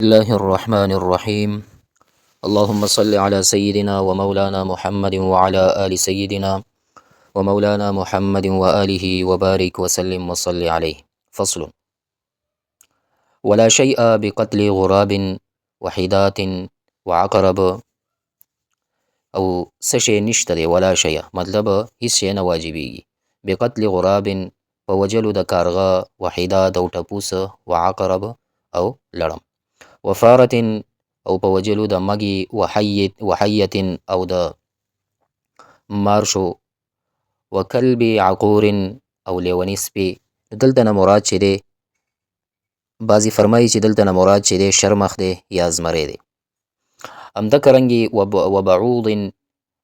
الله الرحمن الرحيم. اللهم صل على سيدنا ومولانا محمد وعلى آل سيدنا ومولانا محمد وآله وبارك وسلم وصل عليه. فصل. ولا شيء بقتل غراب وحدات وعقرب. او څه شی نشته دی، ولا شیء مطلب هیڅ شی نه واجبېږي، بقتل غراب په وژلو د کارغه، وحداد او ټپوس، وعقرب او لړم، وفارة او په وژلو د مږې، وحیة او د مارشو، وکلب عقور او لیوني سپي. دلته نه مراد چې دی، بعضې فرمایي چې دلته نه مراد چې دی شرمښ دی یا زمری دی. همدغه رنګې وبعوض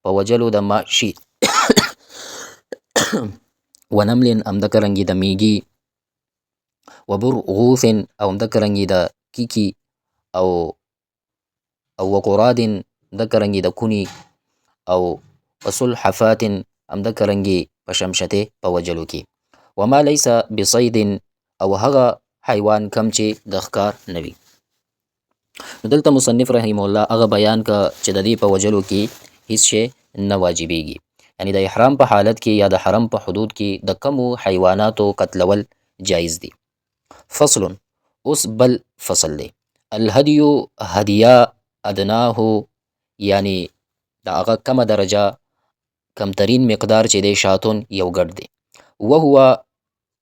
په وژلو د ماشي، ونمل همدغه رنګې د میږي، وبرغوث او همدغه رنګې د کیکي، او وقراد همدغه رنګې د کوني، او وسلحفات همدغه رنګې په شمشتې په وژلو کې. وما ليس بصيد او هغه حیوان کم چې د ښکار نه وي. نو دلته مصنف رحمه الله هغه بیان که چې د دې په وژلو کې هیڅ شی نه واجبېږي، یعنی د احرام په حالت کې یا د حرم په حدود کې د کمو حیواناتو قتلول جایز دي. فصل. اوس بل فصل دی. الهدی هدیه ادناه، یعنی د هغه کمه درجه، کمترین مقدار چې دی شاتون یو ګډ دی. وهو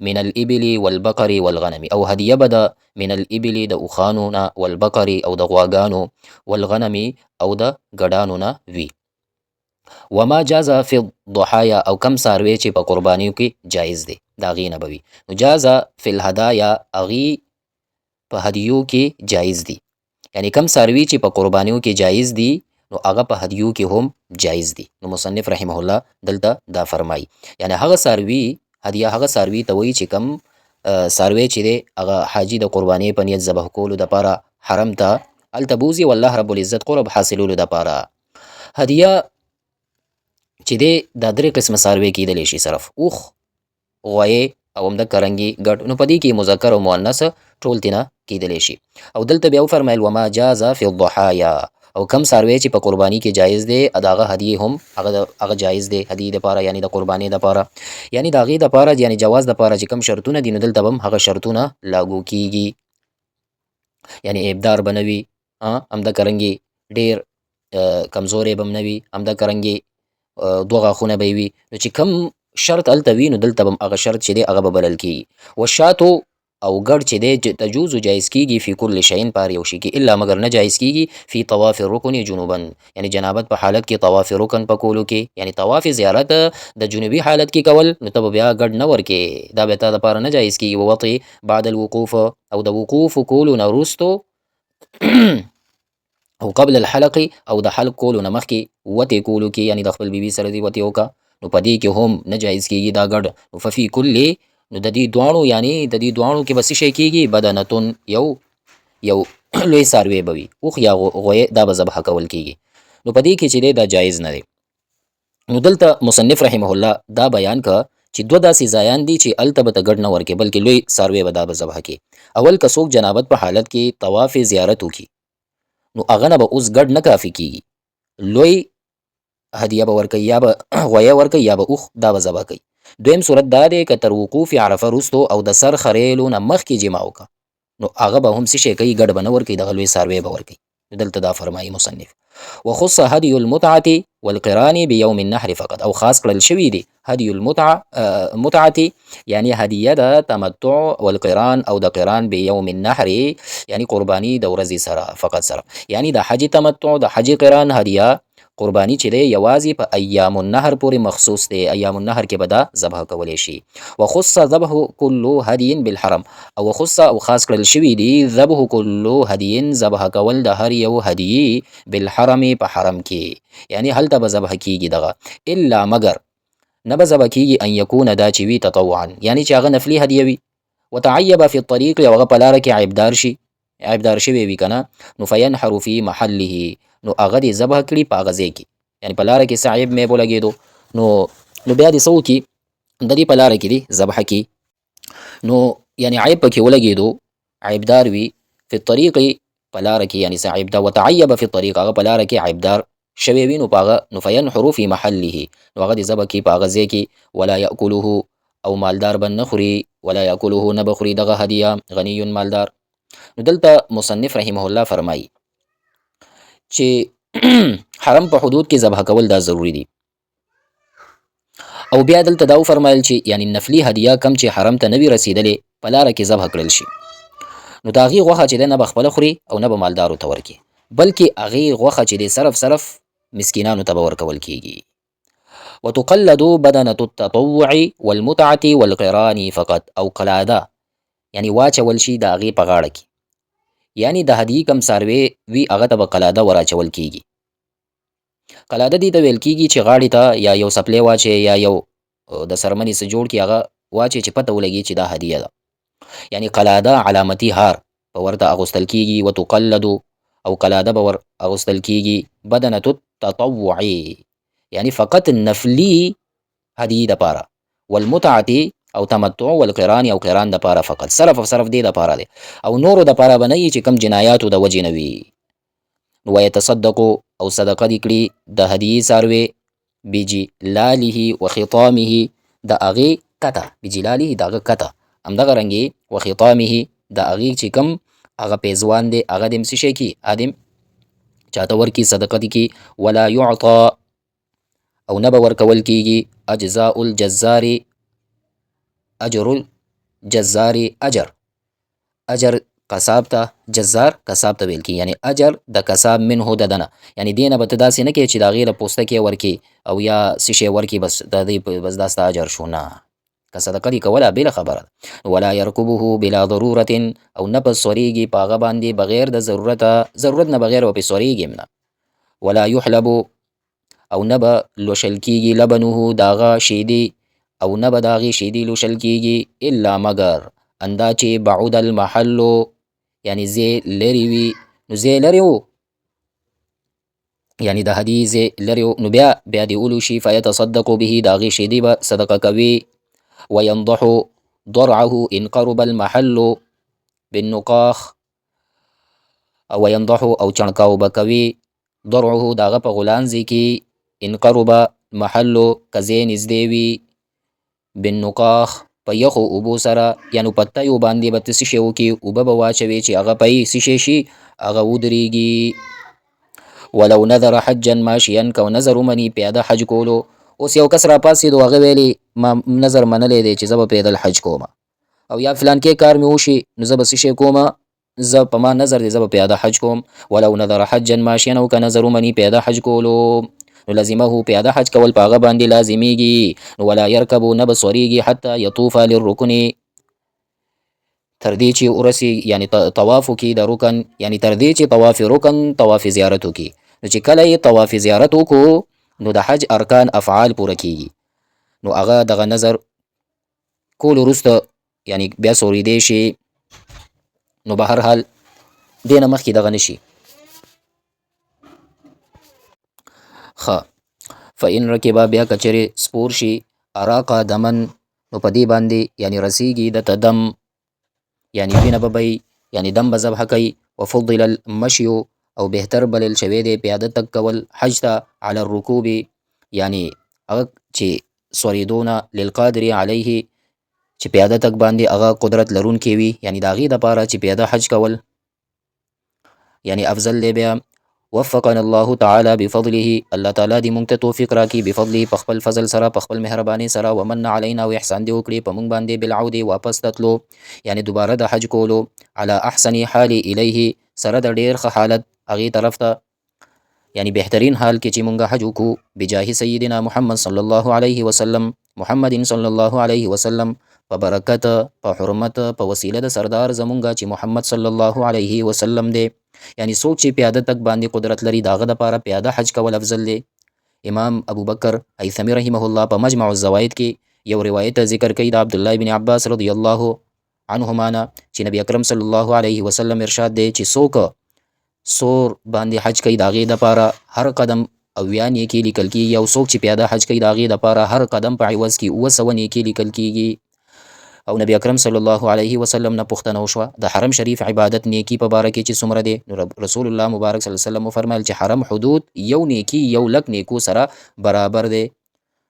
من الإبل والبقر والغنم، او هدیه به د من الإبل د اوښانو نه، والبقر او د غواګانو، والغنم او د ګډانو نه وي. وما جاز فی الضحايا او کم څاروی چې په قربانیو کې جایز دی د هغې نه به وي. نو جاز فی الهدایا هغې په هدیو کې جایز دي، یعنی کم څاروي چې په قربانیو کې جایز دي نو هغه په هدیو کې هم جایز دي. نو مصنف رحمه الله دلته دا فرمایي، یعنی هغه څاروي هدیه هغه څاروي ته وایي چې کم څاروی چې دی هغه حاجي د قربانۍ په نیت ذبح کولو دپاره حرم ته هلته بوځي او الله رب العزت قرب حاصلولو دپاره. هدیه چې دی دا درې قسمه څاروی کېدلی شي، صرف اوښ، غویی او همدغه رنګې ګډ. نو په دې کې مذکر او مؤنث ټول ترېنه کېدلی شي. او دلته بیا وفرمیل وما جاز فی الضحایا، او کم څاروی چې په قرباني کې جایز دی د هغه هدیې هم هغه جایز دی هدیې دپاره، یعنی د قربانۍ دپاره، یعنی د هغې دپاره، یعنی جواز دپاره چې کم شرطونه دي نو دلته به هم هغه شرطونه لاګو کیږي، یعنی ابدار به نه وي، همدغه رنګې ډېر کمزوری به هم نه وي، همدغه رنګې دوه غاښونه به یې وي. نو چې کم شرط هلته وي نو دلته به هم هغه شرط چې دی هغه به بلل کیږي. والشاتو او ګډ چې دی تجوز جایز کیږي فی کل شیء په هر یو شي کې، الا مګر نه جایز کیږي فی طواف الرکن جنوبا، یعنی جنابت په حالت کې طواف رکن په کولو کې، یعنی طواف زیارت د جنوبي حالت کې کول نو ته به بیا ګډ نه ورکې، دا بیا تا دپاره نه جایز کیږي. ووطي بعد الوقوف او د وقوف کولو نه وروستو او قبل الحلق او د حلق کولو نه مخکې وتې کولو کې، یعنی د خپل بیبي سره دې وتې وکړه نو په دې کې هم نه جایز کیږي دا ګډ. نو ففي کل، نو د دې دواړو، یعنی د دې دواړو کې به څه شی کیږي؟ بدنتون، یو لوی څاروی به وي، اوښ یا غویی، دا به ذبح کول کیږي. نو په دې کې چې دی دا جایز نه دی. نو دلته مصنف رحمه الله دا بیان که چې دوه داسې ځایان دي چې هلته به ته ګډ نه ورکې، بلکې لوی څاروی به دا به ذبح کړي. اول که څوک جنابت په حالت کې طواف زیارت وکړي نو هغه نه به اوس ګډ نه کافي کیږي، لوی هدیه به ورکوي، یا به غویی ورکوي یا به اوښ، دا به ذبح کوي. دویم صورت دا دی که تر وقوف عرفه وروستو او د سر خریلو نه مخکې جماع وکړه نو هغه به هم څه شی کوي؟ ګډ به نه ورکوي، دغه لوی څاروی به ورکوي. دلته دا فرمایي مصنف وخص هدي المتعة والقران بيوم النحر فقط، او خاص کړل شوی دی هدي المتعة متعة یعنی هدیه د تمتع والقران او د قران بيوم النحر یعنی قربانی د ورځې سره فقط سره، یعنی د حج تمتع د حج قران هدیه قربانی چې دی یوازې په ایام النهر پورې مخصوص دی، ایام النهر کې به دا ذبح کولی شي. وخص ذبح کل هدی بالحرم، او وخص او خاص کړل شوي دي ذبح کل هدی ذبح کول د هر یو هدیې بالحرم په حرم کې، یعنی هلته به ذبح کیږي دغه، الا مګر نه به ذبح کیږي ان یکون دا چې وي تطوعا، یعنی چې هغه نفلي هدیه وي، وتعیب فی الطریق او هغه په لاره کې عیبدار شي، عیبدار شوی وي که نه، نو فینحر فی محله، نو هغه دې ذبح کړي په هغه ځای کې، یعنی په لاره کې څه عیب میب ولګېدو نو بیا دې څه وکړي؟ د دې په لاره کې دې ذبح کړي، نو یعنی عیب پکې ولګېدو، عیبدار وي فی الطریق په لاره کې یعنی څه عیبدار، وتعیب فی الطریق، هغه په لاره کې عیبدار شوی وي، نو په هغه نو فینحر فی محله، نو هغه دې ذبح کړي په هغه ځای کې. ولا یأکله، او مالدار به نه خوري، ولا یأکله، نه به خوري دغه هدیه غنی مالدار. نو دلته مصنف رحمه الله فرمایي چې حرم په حدود کې ذبح کول دا ضروري دي. او بیا دلته دا وفرمایل چې یعنی نفلی هدیه کم چې حرم ته نه وي رسېدلې په لاره کې ذبح کړل شي، نو د هغې غوښه چې دی نه به خپله خوري او نه به مالدارو ته ورکړي، بلکې هغې غوښه چې دی صرف صرف مسکینانو ته به ورکول کیږي. وتقلد بدنة التطوع والمتعة والقران فقط، او قلاده یعنی واچول شي د هغې په غاړه کې، یعنی د هدیې کم څاروی وي هغه ته به قلاده وراچول کیږي. قلاده دې ته ویل کیږي چې غاړې ته یا یو څپلی واچوي یا یو د څرمنې څه جوړ کړي هغه واچوي چې پته ولګي چې دا هدیه ده. یعنی قلاده علامتي هار به ورته اغوستل کیږي. وتقلد، او قلاده به ور اغوستل کیږي بدنة التطوع، یعنی فقط نفلی هدیې دپاره، والمتعة او تمتع، والقران او قران دپاره، فقط صرف او صرف دې دپاره دی، او نورو دپاره به نه وي چې کوم جنایاتو د وجې نه وي. نو ویتصدق، او صدقه دې کړي د هدیې څاروی بجلاله وخطامه، د هغې کته، بجلاله د هغه کته، همدغه رنګې وخطامه د هغې چې کوم هغه پیزوان دی هغه دې هم څه شی کړي، هغه دې هم چاته ورکړي، صدقه دې کړي. ولا یعطا، او نه به ورکول کېږي اجزاء الجزار، اجر الجزار، اجر، اجر قصاب ته، جزار قصاب ته ویل کېږي، یعنی اجر د قصاب منه د دنه، یعنی دې نه به ته داسې نه کوې چې د هغې له پوستکی ورکې او یا څه شی ورکې، بس د دې بس دا ستا اجر شو، نه، که صدقه دې کوله بېله خبره ده. ولا یرکبه بلا ضرورت، او نه په سورېږي په هغه باندې بغیر د ضرورته، ضرورت نه بغیر به پرې سورېږي هم نه. ولا یحلب، او نه به لوشل کېږي لبنه د هغه شیدې، او نه به د هغې شیدې لوشل کېږي الا مګر اندا چې بعد المحل، یعنی ځای لرې وي، نو ځای لرې و، یعنی د هدیې ځای لرې و، نو بیا دې ولوشي. فیتصدق به، د هغې شیدې به صدقه کوي. وینضح ضرعه ان قرب المحل بالنقاخ، او وینضح او چڼکاو به کوي ضرعه د هغه په غولانځې کې ان قرب محل، که ځای نږدې وي، بالنقاخ په یخو اوبو سره، یعنی په تیو باندې به ته څه شی وکړې، اوبه به واچوې چې هغه پی څه شی شي، هغه ودرېږي. ولو نذر حجا ماشیا، که نظر ومني پیاده حج کولو. اوس یو کس راپاڅېدو، هغه ویلې ما نظر منلی دی چې زه به پیدل حج کوم، او یا فلانکی کار مې وشي نو زه به څه شی کوم، زه په ما نظر دی زه به پیاده حج کوم. ولو نظر حجا ماشیا، او که نظر ومني پیاده حج کولو، نو لزمه پیاده حج کول په هغه باندې لازمیږي. نو ولا یرکب، نه به سورېږي حتی یطوف للرکن، تر دې چې ورسي، یعنی طواف وکړي د رکن، یعنی تر دې چې طواف رکن، طواف زیارت وکړي. نو چې کله یې طواف زیارت وکړو نو د حج ارکان افعال پوره کیږي، نو هغه دغه نظر کول وروسته یعنی بیا سورېدی شي. نو به هر حال دې نه مخکې دغه نشي. ښه، فإن رکب، بیا که چېرې سپور شي اراقه دمن، نو په دې باندې یعنی رسیږي د ته دم، یعنی وینه به بهیي، یعنی دم به ذبح کوي. وفضل المشي، او بهتر بلل شوی دی پیاده تګ کول حج ته علی الرکوب، یعنی هغه چې سورېدو نه للقادر علیه، چې پیاده تګ باندې هغه قدرت لرونکی وي، یعنی د هغې دپاره چې پیاده حج کول یعنی افضل دی. بیا وفقنا الله تعالی بفضله، الله تعالی دې مونږ ته توفیق راکړي بفضله، په خپل فضل سره، په خپل مهرباني سره. ومن علینا، او احسان دې وکړي په مونږ باندې بالعود، واپس ته تلو، یعنی دوباره د حج کولو، علی احسن حال الیه، سره د ډېر ښه حالت هغې طرف ته، یعنی بهترین حال کې چې مونږ حج وکړو، بجاه سیدنا محمد صلی الله علیه وسلم، محمد صلی الله علیه وسلم، په برکت، په حرمت، په وسیله د سردار زمونږ چې محمد صلی الله علیه وسلم دی. یعنی څوک چې پیاده تګ باندې قدرت لري د هغه دپاره پیاده حج کول افضل دی. امام ابو بکر هیثمي رحمه الله په مجمع الزواید کې یو روایت ذکر کوي د عبدالله بن عباس رضی الله عنهما نه چې نبی اکرم صلی الله علیه وسلم ارشاد دی چې څوک سور باندې حج کوي د هغې دپاره هر قدم 70 نیکي لیکل کیږي، او څوک چې پیاده حج کوي د هغې دپاره هر قدم په عوض کې 700 نیکي لیکل کیږي. او نبی اکرم صلی الله علیه وسلم نه پوښتنه وشوه د حرم شریف عبادت نیکی په باره کې چې څومره دی، نو رسول الله مبارک صلی الله علیه وسلم وفرمایل چې حرم حدود یو نیکی یو لک نیکو سره برابر دی.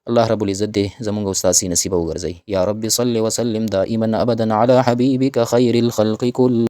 الله رب العزت دې زمونږ او ستاسې نصیبه وګرځوي. یا رب صل وسلم دائما ابدا علی حبیبک خیر الخلق کل.